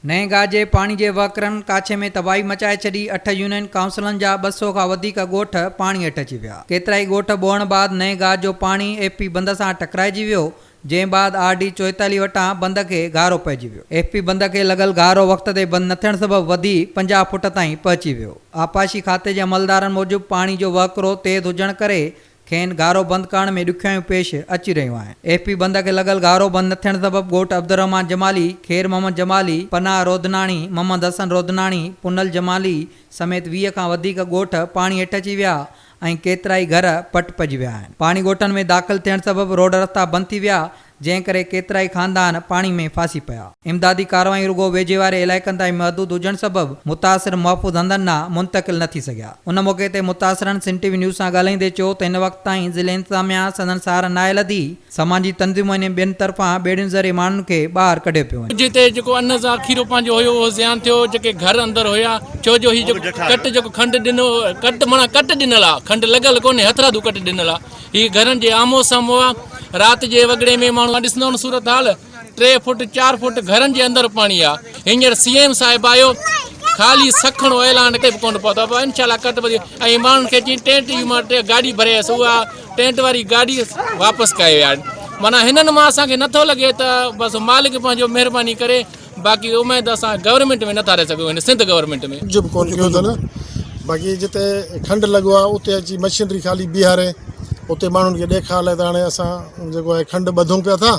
نئين گاج جي پاڻي جي وهڪرن ڪاڇي ۾ تباهي مچائي ڇڏي، اٺ يونين ڪائونسلن جا 200 کان وڌيڪ ڳوٺ پاڻي هيٺ اچي ويا. ڪيترائي ڳوٺ ٻوڙڻ بعد نئين گاج جو پاڻي ايف پي بند سان ٽڪرائجي ويو، جنهن بعد آر ڊي 44 وٽان بند کي گهارو پئجي ويو. ايف پي بند کي لڳل گهارو وقت تي بند نه ٿيڻ سبب وڌي 50 فوٽ تائين پهچي ويو. آبپاشي کاتي جي عملدارن موجب پاڻي جو وهڪرو تيز هجڻ ڪري کين گهارو بند ڪرڻ ۾ ڏکيائيون پيش اچي رهيون آهن. ايف پي بند کي لڳل گهارو بند نه ٿيڻ سبب ڳوٺ عبدالرحمان جمالي، خير محمد جمالي، پناهه روڌناڻي، محمد حسن روڌناڻي، پنهل جمالي سميت 20 کان وڌيڪ ڳوٺ پاڻي هيٺ اچي ويا ۽ ڪيترائي گهر پٽ پئجي ويا آهن. پاڻي ڳوٺن ۾ داخل ٿيڻ سبب روڊ رستا بند ٿي ويا، جنهن ڪري ڪيترائي خاندان پاڻي ۾ ڦاسي پيا. امدادي ڪارروايون رڳو ويجهي واري علائقن تائين محدود هجڻ سبب متاثر محفوظ هنڌن ڏانهن منتقل نه ٿي سگهيا. ان موقعي تي متاثرن سنڌ ٽي وي نيوز سان ڳالهائيندي چيو ته هن وقت تائين ضلعي انتظاميا سندن سار ناهي لڌي، سماجي تنظيمون ۽ ٻين طرفان ٻيڙين ذريعي ماڻهن کي ٻاهر ڪڍيو پيو وڃي. جتي جيڪو ان ذخيرو پنهنجو هيو اهو زيان ٿيو، جيڪي گهر اندر هيا، ڇو جو هي جيڪو ڪٽ جيڪو کنڊ ڏنو ڪٽ معنيٰ ڪٽ ڏنل آ، کنڊ لڳل ڪونهي هٿرادو ڪٽ ڏنل آ. هي گهرن جي آمهون سامهون آ. رات جي وڳڙي ۾ ماڻهو ڏسندو نه صورتحال ٽي فوٽ چار فوٽ گهرن جي اندر پاڻي آ. هينئر سي ايم صاحب آيو خالي سکڻو اعلان تي به ڪونه پهتو پر انشاء الله ڪٽ وڌي ۽ ماڻهن کي چي ٽينٽ جي مان گاڏي ڀري آيس اها ٽينٽ واري گاڏي واپس ڪئي ويا آهن معنيٰ هنن مان اسان کي نٿو لڳي ته بس مالڪ پنهنجو مهرباني ڪري باقي اميد اسان گورنمينٽ ۾ نٿا رهي سگهون هن سنڌ گورنمينٽ ۾. ڪجهه به ڪونه ڪيو اٿن باقي جتي کنڊ لڳو آهي اتي اچي مشينري خالي بيهاري اتي ماڻهن کي ڏيکار لاء ته هاڻي اسان جيڪو آهي کنڊ ٻڌون پيا ٿا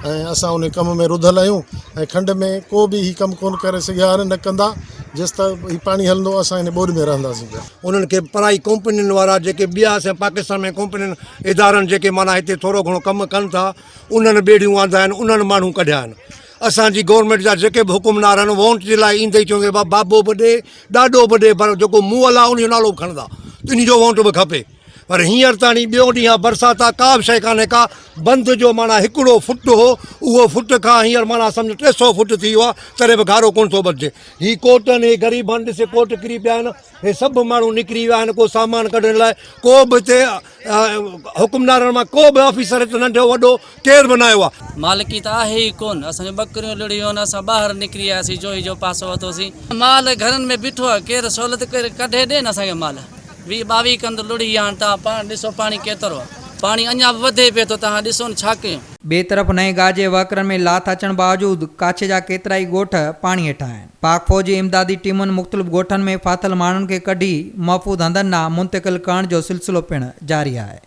۽ اسان ان ڪم ۾ رڌل آهيون ۽ کنڊ ۾ ڪو به هي ڪم ڪونه ڪري سگهيا آهن نه ڪندا جيستائين هي پاڻي هلندو اسان هن ٻوڏ ۾ رهنداسين پيا. انهن کي پرائي ڪمپنين وارا جيڪي ٻيا اسان پاڪستان ۾ ڪمپنين ادارن جيڪي معنيٰ هتي ٿورو گهڻو ڪم ڪن ٿا انهن ٻيڙيون آندا آهن انهن ماڻهو ڪڍيا آهن اسان جي گورنمينٽ جا جيڪي به حڪمنار آهن وونٽ جي لاء ايندي ئي چوندي بابا بابو به ڏي ڏاڏو به ڏي پر جيڪو مئل آهي ان جو نالو به کڻندا ان جو وونٽ به کپي پر هينئر تاڻي ٻيو ڏينهن آهي برسات آهي ڪا به شيء ڪانهي ڪا بند جو معنيٰ هڪڙو فٽ هو اهو فٽ کان هينئر معنيٰ سمجهه 300 فٽ ٿي ويو آهي تڏهن به گهارو ڪونه ٿو ٻڌجي هي ڪوٽ آهن هي غريب آهن ڏسي ڪوٽ ڪري پيا آهن هي سڀ ماڻهو نڪري ويا آهن ڪو سامان ڪڍڻ لاء ڪو به هتي حڪمدارن مان ڪو به آفيسر هتي ننڍو وڏو ڪير به نه آيو آهي. مالڪي ته آهي ئي ڪونه. اسان جون ٻڪريون لڙهي ويون، اسان ٻاهر نڪري آياسين، جوهي جو پاسو وتوسين. مال گهرن ۾ بيٺو آهي، ڪير سهولت ڪري ڪڍي ڏي نه اسان کي مال. 20 22 ڪنڌ لڙهي ويا آهن، توهان پاڻ ڏسو پاڻي ڪيترو آهي. پاڻي اڃا به وڌي پيو ٿو، توهان ڏسو نه ڇا ڪيون. ٻئي طرف نئين گاهه جي وهڪرن ۾ لاٿ اچڻ باوجود ڪاڇي جا ڪيترائي ڳوٺ پاڻي هيٺ آهن. پاڪ فوج جي امدادي ٽيمن مختلف ڳوٺن ۾ ڦاٿل ماڻهن کي ڪڍي محفوظ هنڌن ڏانهن منتقل ڪرڻ جو سلسلو پڻ جاري آهي.